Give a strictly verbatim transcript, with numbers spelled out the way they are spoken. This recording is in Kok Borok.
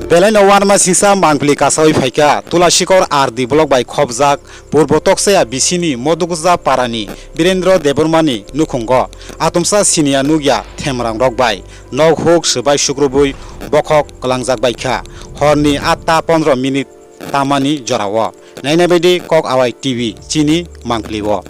Belaino uanama singsa mangpili kasawi phaikha Tulasikor R D block bai khopjak Purbo Toksaya bisini Modukja parani Birendra Debbarmani nukhungo atumsa siniya nukya themrangrok bai nok huk swbai sukrubwi bokhok kwlangjak baikha horni atta pondro minute tamani jorao. Naina baidi Kok Awai T V chini mangpili o.